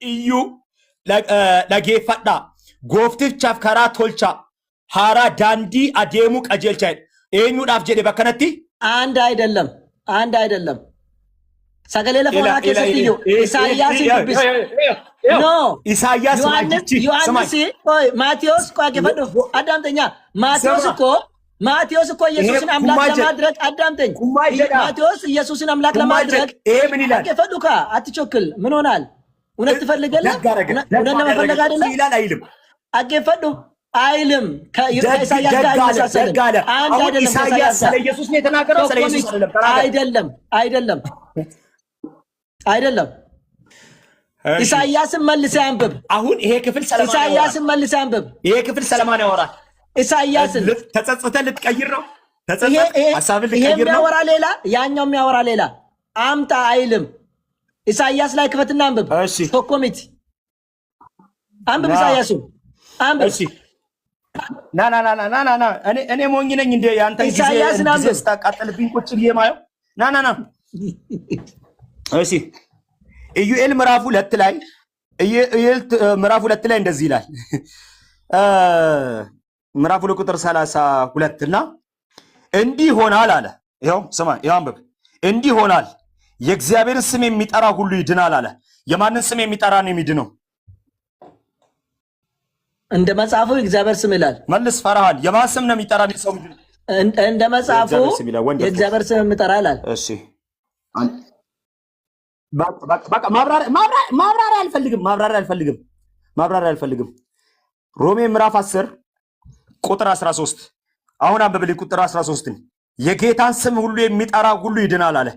Iyyuu dhageeffadhaa. Gooftichaaf karaa tolchaa. Haaraa daandii adeemuu qajeelchaa jedhe. Eenyuudhaaf jedhe bakkanatti? አንድ አይደለም፣ አንድ አይደለም። Sagalee lafa Ila onaa ila keessatti iyyuu Isaayyaas dubbisa. No. Isaayyaas ዮሐንስ raajichi ዮሐንስ ስማኝ ቆይ፣ ማቴዎስ፣ ቆይ አጌፈድሁ፣ አዳምጠኛ። ማቴዎስ ስማ እኮ፣ ማቴዎስ እኮ ኢየሱስን አምላክ ኩማ ጀ ለማድረግ፣ አዳምጠኝ። ኩማ ጀዳ ማቴዎስ ኢየሱስን አምላክ ኩማ ለማድረግ ጀ ይሄ ምን ይላል? አጌፈድሁ ካ፣ አትቾክል። ምን ሆናል? እውነት ትፈልጋለህ? ደግ አደረገ፣ ደግ እውነት ለመፈለግ አደረገ። አይደለ? እሱ ይላል አይልም? አጌፈድሁ አይልም። ደግ ከኢሳያስ ደግ ጋር አለ፣ አይመሳሰልም። ደግ አለ። አንድ አሁን አይደለም። ኢሳያስ ከኢሳያስ ስለ ጋር ኢየሱስ ነው የተናገረው? ስለ ኢየሱስ አይደለም። ተናገር። አይደለም፣ አይደለም፣ አይደለም። እሺ ኢሳያስን መልሰህ አንብብ። አሁን ይሄ ክፍል ስለማን ያወራል? ኢሳያስን መልሰህ አንብብ። ይሄ ክፍል ስለማን ያወራል? ኢሳያስን ተጸጽተህ ልትቀይር ነው? ይሄ ተጸጸት ይሄ ሀሳብን ይሄ ልትቀይር ነው? የሚያወራ ሌላ፣ ያኛው የሚያወራ ሌላ። አምጣ አይልም። ኢሳያስ ላይ ክፈትና አንብብ። እሺ Tokko miti አንብብ። ና ኢሳያስን አንብብ። እሺ፣ ና ና ና ና ና ና ና፣ እኔ ሞኝ ነኝ እንዴ? ያንተን ጊዜ ኢሳያስን ጊዜ አንብብ። ስታቃጥልብኝ ቁጭ ብዬ ማየው። ና ና ና። እሺ፣ ኢዩኤል ምዕራፍ 2 ላይ፣ ኢዩኤል ምዕራፍ 2 ላይ እንደዚህ ይላል፣ ምዕራፍ 2 ቁጥር 32 እና እንዲህ ይሆናል አለ። ይኸው ስማ፣ ይኸው አንብብ። እንዲህ ይሆናል፣ የእግዚአብሔርን ስም የሚጠራ ሁሉ ይድናል አለ። የማንን ስም የሚጠራ ነው የሚድነው? እንደ መጽሐፉ የእግዚአብሔር ስም ይላል። መልስ ፈርሃን። የማን ስም ነው የሚጠራ ሰው የሚድነው? እንደ መጽሐፉ የእግዚአብሔር ስም ይላል። Wonderful። የእግዚአብሔር ስም የሚጠራ ይላል። እሺ፣ በቃ በቃ በቃ፣ ማብራሪያ አልፈልግም። ማብራሪያ አልፈልግም። ማብራሪያ አልፈልግም። ሮሜ ምዕራፍ 10 ቁጥር 13፣ አሁን አንብብልኝ። ቁጥር 13ን የጌታን ስም ሁሉ የሚጠራ ሁሉ ይድናል አለ።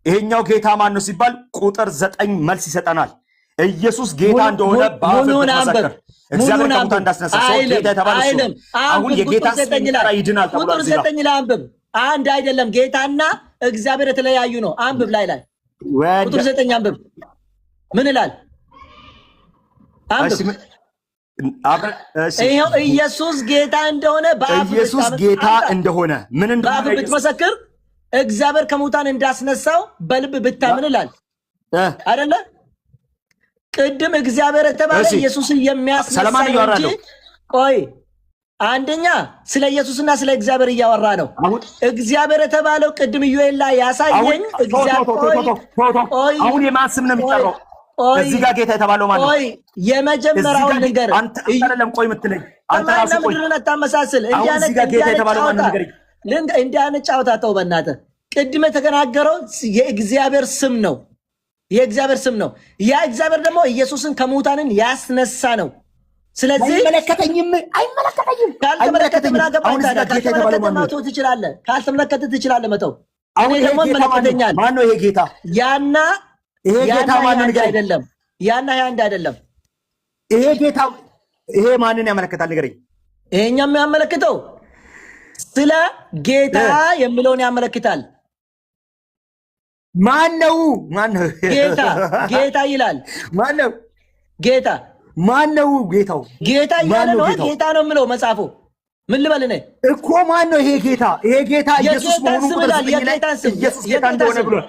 ይሄኛው ጌታ ማን ነው ሲባል ቁጥር 9 መልስ ይሰጠናል። ኢየሱስ ጌታ እንደሆነ በአፍህ ሙሉውን አንብብ። ብትመሰክር፣ እግዚአብሔር ሙሉውን ከሙታን አንብብ። እንዳስነሳ ሰው አይልም፣ ጌታ የተባለ እሱ ነው። አይልም። አሁን አንብብ። ቁጥር የጌታን ስም 9 የሚጠራ ላይ ይድናል ተብሏል ቁጥር እዚህ ጋር። 9 ላይ አንብብ። አንድ አይደለም። ጌታና እግዚአብሔር የተለያዩ ነው። አንብብ፣ ላይ ላይ ወደ ቁጥር 9 አንብብ። ምን ይላል? እሺ አንብብ። እሺ ይኸው ኢየሱስ ጌታ እንደሆነ በአፍ ኢየሱስ ብታምን ጌታ አምጣ። እንደሆነ ምን እንደሆነ በአፍ ኢየሱስ ብትመሰክር፣ እግዚአብሔር ከሙታን እንዳስነሳው በልብ ብታምን ይላል አይደለ? ቅድም እግዚአብሔር የተባለ እሺ ኢየሱስን የሚያስነሳ ስለማን ነው እያወራ እንጂ ነው? ቆይ፣ አንደኛ ስለ ኢየሱስና ስለ እግዚአብሔር እያወራ ነው። አሁን እግዚአብሔር የተባለው ቅድም ኢዩኤል ላይ አሁን ያሳየኝ ቶ ቶ እግዚአብሔር ቶ ቆይ ቶ ቶ ቶ ቆይ አሁን የማን ስም ነው ቆይ የሚጠራው? ቆይ እዚህ ጋር ጌታ የተባለው ማን ነው? ቆይ እዚህ የመጀመሪያውን ጋር ልንገር። አንተ አንተ አይደለም ቆይ የምትለኝ፣ አንተ ሰማይና ራስህ ቆይ። ምድርን አታመሳስል። እንዲህ አሁን አይነት እዚህ ጋር እንዲህ ጌታ አይነት የተባለው ማን ጨዋታ ነው ንገረኝ። እንዲህ አይነት ጨዋታ ተው በእናትህ። ቅድም የተናገረው የእግዚአብሔር ስም ነው። የእግዚአብሔር ስም ነው። ያ እግዚአብሔር ደግሞ ኢየሱስን ከሙታንን ያስነሳ ነው። ስለዚህ አይመለከተኝም፣ አይመለከተኝም፣ ካልተመለከተ ምን አይመለከተኝም። አገባኝ አሁን እዚህ ታዲያ? ጋር ጌታ የተባለው ካልተመለከተ ማን ነው? መተው ትችላለህ። ካልተመለከተ ትችላለህ መተው። አሁን እኔ ይሄ ደግሞ ጌታ ማን ነው? ይመለከተኛል። ማን ነው ይሄ ጌታ? ያና ይሄ ያና ጌታ ማን ነው ይሄ አንድ ንገረኝ። አይደለም። ያና ይሄ አንድ አይደለም። ይሄ ጌታ ይሄ ማንን ያመለክታል ንገረኝ። ይሄኛው የሚያመለክተው ስለ ጌታ የሚለውን ያመለክታል። ማን ነው? ማን ነው? ጌታ ጌታ ይላል። ማን ነው? ጌታ። ማን ነው ጌታው? ጌታ እያለ ማን ነው ነው። ጌታው? ጌታ ነው የምለው መጽሐፉ። ምን ልበል እኔ? እኮ ማን ነው ይሄ ጌታ? ይሄ ጌታ ኢየሱስ የጌታ መሆኑን ስም ቁጥር ይላል። 9 ላይ የጌታ ስም ኢየሱስ ጌታ የጌታ እንደሆነ ስም ብሏል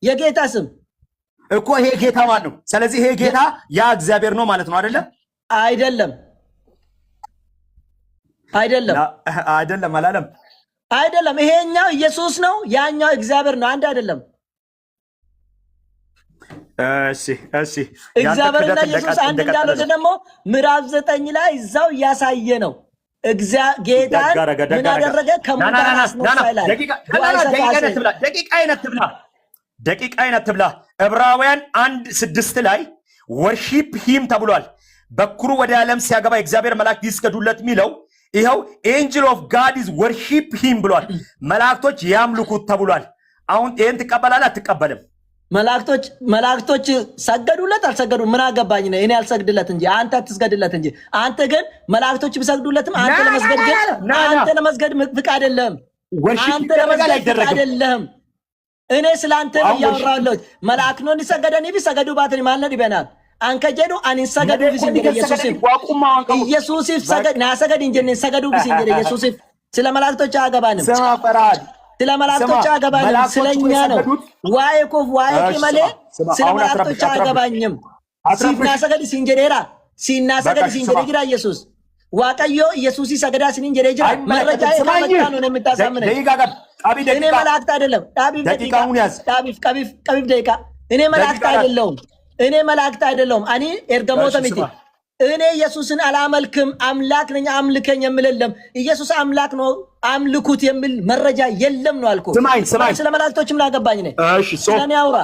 የጌታ ስም። እኮ። ይሄ ጌታ ማን ነው? ስለዚህ ይሄ ጌታ ያ እግዚአብሔር ነው ማለት ነው አይደለ? አይደለም፣ አይደለም። አይደለም አላለም። አይደለም። ይሄኛው ኢየሱስ ነው፣ ያኛው እግዚአብሔር ነው። አንድ አይደለም። እሺ፣ ያንተ እግዚአብሔርና ክደት ኢየሱስ አንድ እንደቀጠለ እንዳልሆነ ነው። ደግሞ ምዕራፍ 9 ላይ እዛው እያሳየ ነው። ጌታን ደግ አደረገ፣ ደግ ምን አደረገ። አደረገ? ና ና ከሙታን ና ና ና አስነሳ ይላል። ደቂቃ ና ና ና፣ ደቂቃ አትብላ፣ ደቂቃ አትብላ፣ ደቂቃ አትብላ። ዕብራውያን 1:6 ላይ worship him ተብሏል። በኩሩ ወደ ዓለም ሲያገባ የእግዚአብሔር መላእክት ይስገዱለት የሚለው ይኸው angel of God is worship him ብሏል። መላእክቶች ያምልኩት ተብሏል። አሁን ይህን ትቀበላለህ አትቀበልም? መላእክቶች ሰገዱለት አልሰገዱ ምን አገባኝ ነው? እኔ አልሰግድለት እንጂ፣ አንተ አትስገድለት እንጂ። አንተ ግን መላእክቶች ቢሰግዱለትም አንተ ና ና ለመስገድ ና ግን ና ና አንተ ለመስገድ ፍቃድ የለህም። Worship አንተ ይደረጋል ለመስገድ ፍቃድ አይደረግም? የለህም። እኔ ስለ አንተ ነው አሁን worship እያወራሁ ያለሁት። Malaa'ikni sagadanii fi sagaduu baatanii maal na dhibenaan? An ka jedhu ani sagaduuf isin jedhe Yesuusiif. ኢየሱሲፍ ሰገድ ና ሰገድ እንጂ ሰገዱፍ isin jedhe ኢየሱሲፍ። ስለ መላእክቶች አያገባንም። ስማ ፈርሃድ፣ ስለ መላእክቶች ስማ፣ አያገባንም። መላእክቶች ስለ እኮ እኛ ነው። የሰገዱት Waa'ee koof waa'ee እሺ፣ kee malee ስማ ስማ፣ ስለ አሁን መላእክቶች አትረብሽ፣ አትረብሽ። አያገባኝም። አትረብሽ። Siif naa sagadi siin jedheera. Siin naa በቃ sagadi እሺ siin ስማ jedhee jira Yesuus. Waaqayyo Yesuusii sagadaa isiniin jedhee jira. አይመለከትም። መረጃ ስማኝ ካመጣ ነው የምታሳምነኝ። ደቂቃ ቀብ ቀቢ እኔ ደቂቃ መላእክት አይደለም። ዳቢፍ ደቂቃ ደቂቃውን ያዝ። ዳቢፍ ቀቢፍ ቀቢፍ ደቂቃ። እኔ መላእክት ደቂቃ ያዝ። አይደለሁም። እኔ መላእክት አይደለሁም። እኔ ኤርገሞተ እሺ miti። ስማ እኔ ኢየሱስን አላመልክም። አምላክ ነኝ አምልከኝ የሚል የለም። ኢየሱስ አምላክ ነው አምልኩት የሚል መረጃ የለም ነው አልኩ። ስማኝ ስማኝ ስለ መላእክቶች ምን አገባኝ? እኔ እሺ so ስለ እኔ አውራ።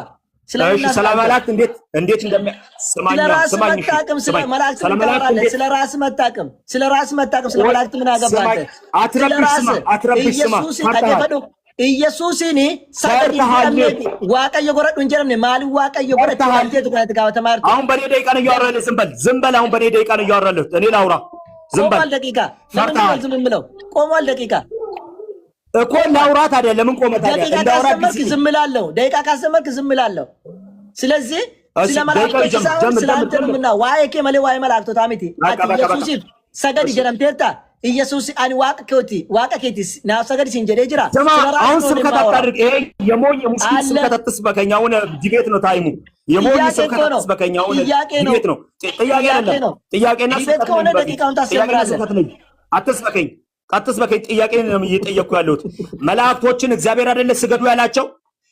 ስለ እሺ ስለ መላእክት እንዴት እንዴት እንደሚ ስማኝ ስለ ራስ ስማኝ እሺ መታቅም ስለ ስማኝ መላእክት ስለ ምን መላእክት ታወራለህ? እንዴት ስለ ራስ መታቅም ስለ ራስ መታቅም ስለ ቆይ መላእክት ምን አገባህ ስማኝ አንተ? ስለ አትረብሽ ራስ ስማ አትረብሽ ስማ ኢየሱስ ፈርተሃል dhaggeeffadhu Iyesuusin sagadi hin ፈርተሃል jedhamneeti Waaqayyo godhadhu hin jedhamne maaliin Waaqayyo godhachuu ፈርተሃል dhabdeetu kanatti gaafatamaa jirtu. አሁን በእኔ ደቂቃ ነው እያወራህ ያለህ። ዝም በል ዝም በል። አሁን በእኔ ደቂቃ ነው እያወራህ ያለሁት። እኔ ላውራ። ዝም በል። ቆሟል ደቂቃ። ለምንድን ነው ፈርተሃል ዝም የምለው? ቆሟል ደቂቃ። እኮ ላውራ። ታዲያ ለምን ቆመ ታዲያ? ደቂቃ እንዳውራ ካስጀመርክ ጊዜ ዝም እላለሁ። ደቂቃ ካስጀመርክ ዝም እላለሁ። ስለዚህ እሺ ስለ ደቂቃው መላእክቶች ጀምር ሳይሆን ጀምር ስለ ጀምር አንተ ነው ጀምር። ምና waa'ee kee malee waa'ee malaa'iktotaa miti. በቃ Ati በቃ በቃ Yesuusiif sagadi እሺ jedhamteerta. Iyesuus ani waaqa keeti waaqa keeti naaf sagadi siin jedhee jira. ስማ ስለ ራስህ አሁን ነው እኔ ስብከት የማወራው። አታድርግ። ይሄ የሞኝ የሙስሊም አለ ስብከት አትስበከኝ። አሁን debate ነው time ኡ። የሞኝ ጥያቄ ስብከት እኮ ነው። አትስበከኝ። አሁን ጥያቄ ነው። debate ነው። ጥያቄ ጥያቄ አይደለም። ነው። ጥያቄና debate ስብከት ከሆነ ነኝ በፊት ደቂቃውን ጥያቄና ታስጀምራለህ። ስብከት ነኝ። አትስበከኝ አትስበከኝ። ጥያቄ ነው እየጠየቅኩ ያለሁት። መላእክቶችን እግዚአብሔር አይደለ ስገዱ ያላቸው?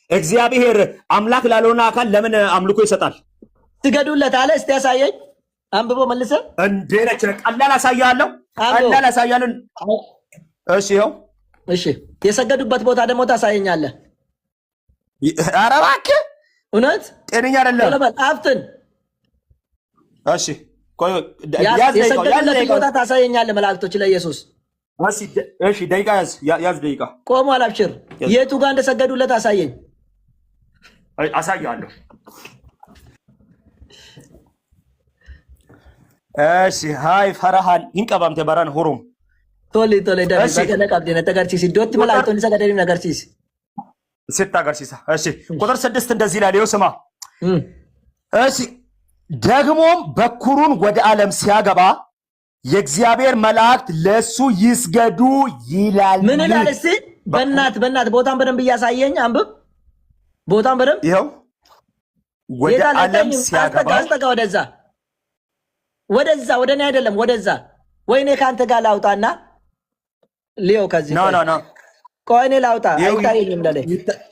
እግዚአብሔር አምላክ ላልሆነ አካል ለምን አምልኮ ይሰጣል? ስገዱለት አለ። እስቲ ያሳየኝ። አንብቦ መልሰ እንዴ ነች ቀላል አሳያለሁ። አንብቦ። ቀላል አሳያለሁ። እሺ ይኸው። እሺ፣ የሰገዱበት ቦታ ደግሞ ታሳየኛለህ። ኧረ እባክህ እውነት ጤነኛ አይደለም። ቶሎ በል አፍትን። እሺ ቆይ ያዝ ደቂቃው ያዝ የሰገዱለትን ደቂቃው ቦታ ታሳየኛለህ። መላእክቶች ለኢየሱስ እሺ እሺ ደቂቃ ያዝ ያዝ ደቂቃ ቆሟል። አብሽር። ያዝ። የቱ ጋር እንደሰገዱለት አሳየኝ። አይ፣ አሳያለሁ። እሺ ሃይ ፈረሃን ይንቀባምተ በራን ሁሩም Tole tole dafi እሺ baga naqabde natti agarsiisi. Iddootti ቁጥር malaa'iktoonni sagadaniif na agarsiisi. ስታገርሲሳ እሺ ቁጥር 6 እንደዚህ ይላል። ይኸው ስማ። እሺ ደግሞም በኩሩን ወደ ዓለም ሲያገባ የእግዚአብሔር መላእክት ለእሱ ይስገዱ ይላል። ምን ይላል እስቲ? በእናት በእናት ቦታን በደንብ እያሳየኝ አንብብ። ቦታን በደንብ ይኸው ወደ የት አለ? ዓለም አይታይም። ሲያገባ አስጠጋ አስጠጋ፣ ወደዛ ወደዛ፣ ወደ እኔ አይደለም ወደዛ። ወይኔ ከአንተ ጋር ላውጣና ሊዮ ከዚህ no ቆይ no no ቆይ፣ እኔ ላውጣ ይኸው አይታየኝም። ለኔ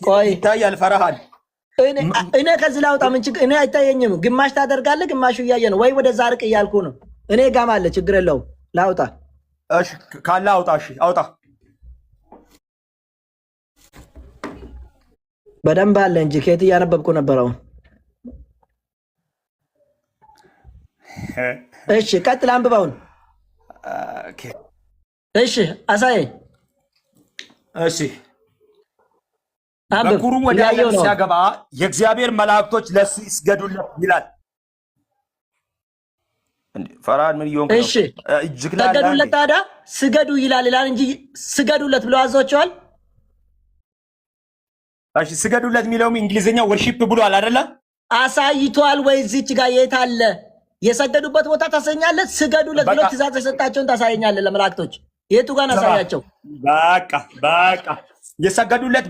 ቆይ ይታያል። ፈረሃን እኔ ከዚህ ላውጣ ምን ችግር? እኔ አይታየኝም። ግማሽ ታደርጋለህ፣ ግማሹ እያየ ነው። ወይ ወደዛ ርቅ እያልኩ ነው። እኔ ጋም አለ፣ ችግር የለውም። ላውጣ። እሺ ካለ አውጣ። እሺ አውጣ። በደንብ አለ እንጂ ከየት እያነበብኩ ነበር አሁን። እሺ ቀጥል፣ አንብበውን። okay እሺ አሳየኝ፣ እሺ አንብብ። በኩሩን ወደ እያየሁ ዓለም ነው። ሲያገባ የእግዚአብሔር መላእክቶች ለእሱ ይስገዱለት ይላል። እንዴ ፈርሃን ምን እየሆንክ ነው? እሺ እጅግ ላይ አለ ሰገዱለት። እንዴ? ታዲያ ስገዱ ይላል ይላል እንጂ ስገዱለት ብሎ አዟቸዋል። እሺ ስገዱለት የሚለውም እንግሊዝኛ worship ብሏል አይደለ? አሳይቷል ወይ? እዚች ጋር የት አለ የሰገዱበት ቦታ ታሰኛለህ? ስገዱለት ብሎ በቃ ትእዛዝ የሰጣቸውን ታሳየኛለህ ለመላእክቶች። የቱ ጋር ስማ፣ አሳያቸው? በቃ በቃ የሰገዱለት